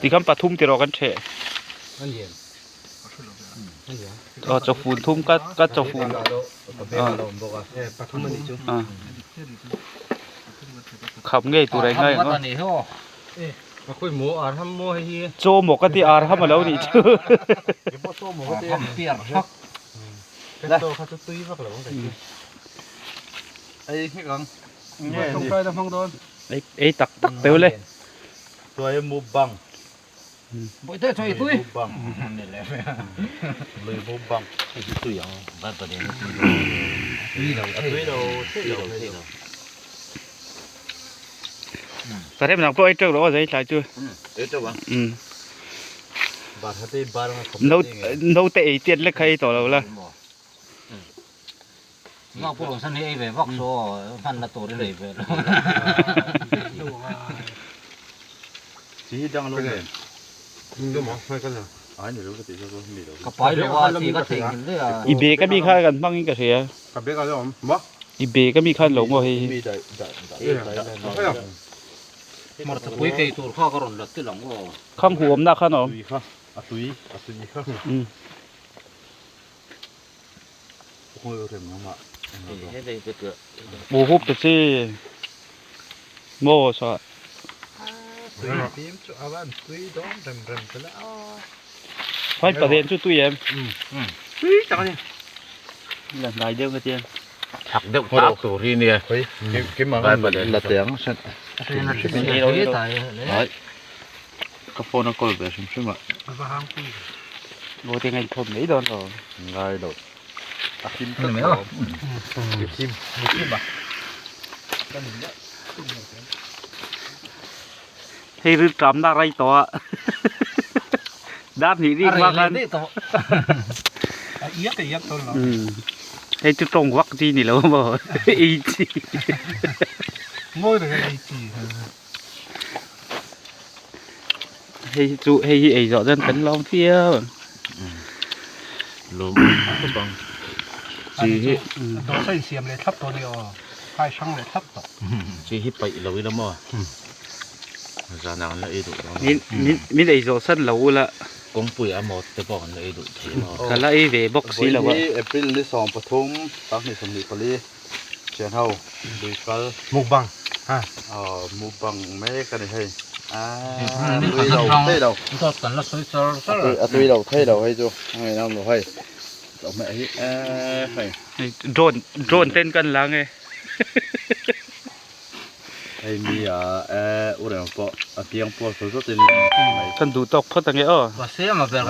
ຕິຄຳປະທຸມຕິລໍກັນແທ້. ມັນເຢັນ ມັນເຢັນ ເຈົ້າ ເຈົ້າຟູນທຸມກັບ ກັບເຈົ້າຟູນ ເອີ ເອີ ປະທຸມມັນນີ້ຈຸ ອ່າ ຄຳເງີຍໂຕໃດເງີຍເນາະ. ມາຄຸຍໝູ ອາທຳໝູ ໃຫ້ເຮຍ ໂຈໝົກກະຕິອາທຳມາແລ້ວນີ້ ບໍ່ໂຈໝົກກະຕິ ອາທຳປຽກຄັກ ເປັນໂຕເຂົາຈະຕຸ້ຍຄັກແລ້ວ ອືມ ໄອ້ເຮັດຫຍັງ ເອີ ເອົາ ເອົາຕັກໆ ເຕີເລີຍ ຕົວໝູບັງ ອືມ ບໍ່ໄດ້ຊ່ອຍຕຸ້ຍ ໝູບັງ ນີ້ແຫຼະ ເລີຍໝູບັງ ຕຸ້ຍຫຍັງ ບ້ານປະເດນ ຕຸ້ຍເຮົາ ຕຸ້ຍເຮົາ ຕຸ້ຍເຮົາ ຕຸ້ຍເຮົາ. ອືມ ຕາເທມໜັງພວກໄອ້ເຈົ້າລະວ່າໃສ່ຫຼາຍຈຸ ອືມ ເອີ ເຈົ້າວ່າ ອືມ ບາດຫາຕິບາດ ໂນ ໂນແຕ່ໄອ້ຕຽນແລະໄຂ່ຕໍ່ລາວລະ ອືມ ນອກພວກຊັ້ນໃຫ້ໄອ້ແວວອກໂຊ ພັນລະໂຕໄດ້ເລີຍ ຊິດັງລົງເລີຍ ມັນກໍມາໃຫ້ກັນນະ ອັນນີ້ເຮົາກໍຕິດໂຊມີແລ້ວ ກະໄປແລ້ວວ່າຊິກະເທັງເລີຍ ອີເບກະມີຄ່າກັນ ບາງອີກະເສຍ ກະເບກະລອມບໍ່ ອີເບກະມີຄັນລົງບໍ່ເຮີ້ຍ ມີໄດ້ ໄດ້ ໄດ້ ໄດ້ ໄດ້ ເອີ ໄດ້ ໝົດຕະປຸຍໄກ່ຕູດຂ້າກະລົນລະຕິຫຼັງບໍ່ ຄັງຫວມນະຄັນເນາະ ຕຸຍຄ່າ ອະຕຸຍ ອະຕຸຍຄ່າ ອືມ ໂອ້ຍ ເຕັມມາ ເຮັດໄດ້ແຕ່ເກືອ ໂອ້ ຮູບຕະຊີ ໂມຊະ ຕຸ້ຍ ຕີມຈຸອາວັນ ຕຸ້ຍດອມ ເລັມໆ ໄປແລ້ວ ໄຟປະເດັນຈຸຕຸ້ຍແອມ ອືມ ອືມ ຕຸ້ຍຈັງນີ້ ລະລາຍດຽວກະຕຽງ ຜັກເດັກຕາກໂຕທີ່ນີ້ ເຮີ້ຍ ກິນ ກິນມາ ໄຟປະເດັນ ລະຕຽງຊັ້ນ ກະໂຟນະກົນເບຊຶມຊຶມອະ ໂອເຕງໄງທົນໄດ້ດອນ ງ່າຍໂດດ ອາ ກິນ ກິນແມ່ນບໍ່ ກິນ ກິນບໍ່ ໃຫ້ລືດຕາມໜ້າໄລຕໍ່ ດ້ານນີ້ດີກວ່າກັນ ອຽກ ອຽກຕົນ ອືມ ໃຫ້ຈຸຕົງວັກຈີນີ້ແລ້ວບໍ່ ອີຈີ ໂງ່ເດີ ອີຈີ ເຮີ້ຍ ເຮັດຈຸ ເຮັດເອເຈາະເດີນເປັນລອງເທຽວ ອືມ ລົມບັງ ຈີເຮັດ ໂດໃສ່ສຽມເລີຍທັບໂຕນີ້ອອກ ພາຍຊ່າງເລີຍທັບໂຕ ຈີເຮັດໄປອີກແລ້ວອີກແລ້ວໝໍ ອືມ ຈານາງລະເອດຸ ມີ ມີ ມີໄດ້ໂຈຊັ້ນລາວລະ ກົງປຸຍອາໝໍແຕ່ບອກລະເອດຸ ກະລະເອເວບັອກຊີລາວ ເອປຣິລນີ້ສອງປະທຸມ ຕັກນີ້ສຳລີປະລີ ເຊນເຮົາ ລຸຍກັນ ໝູກບັງ ຮະ ເອີ ໝູກບັງແມ່ກະໄດ້ໃຫ້ ອາ ລຸຍເຮົາເທດອກ ອາ ຕຸຍເຮົາເທດອກໃຫ້ຈຸ ໃຫ້ນຳເຮົາໃຫ້ ເອົາແມ່ເອີ ໃຫ້ ໂດຣນ ໂດຣນເຕັ້ນກັນຫຼັງເອີ ໃຫ້ມີອາ ເອີ ອຸດອະປະ ອາ ປຽງປົວສຸດໆ ຄັນດູຕອກເພິ່ນຕັງເອີ ວ່າເສຍມາແບບ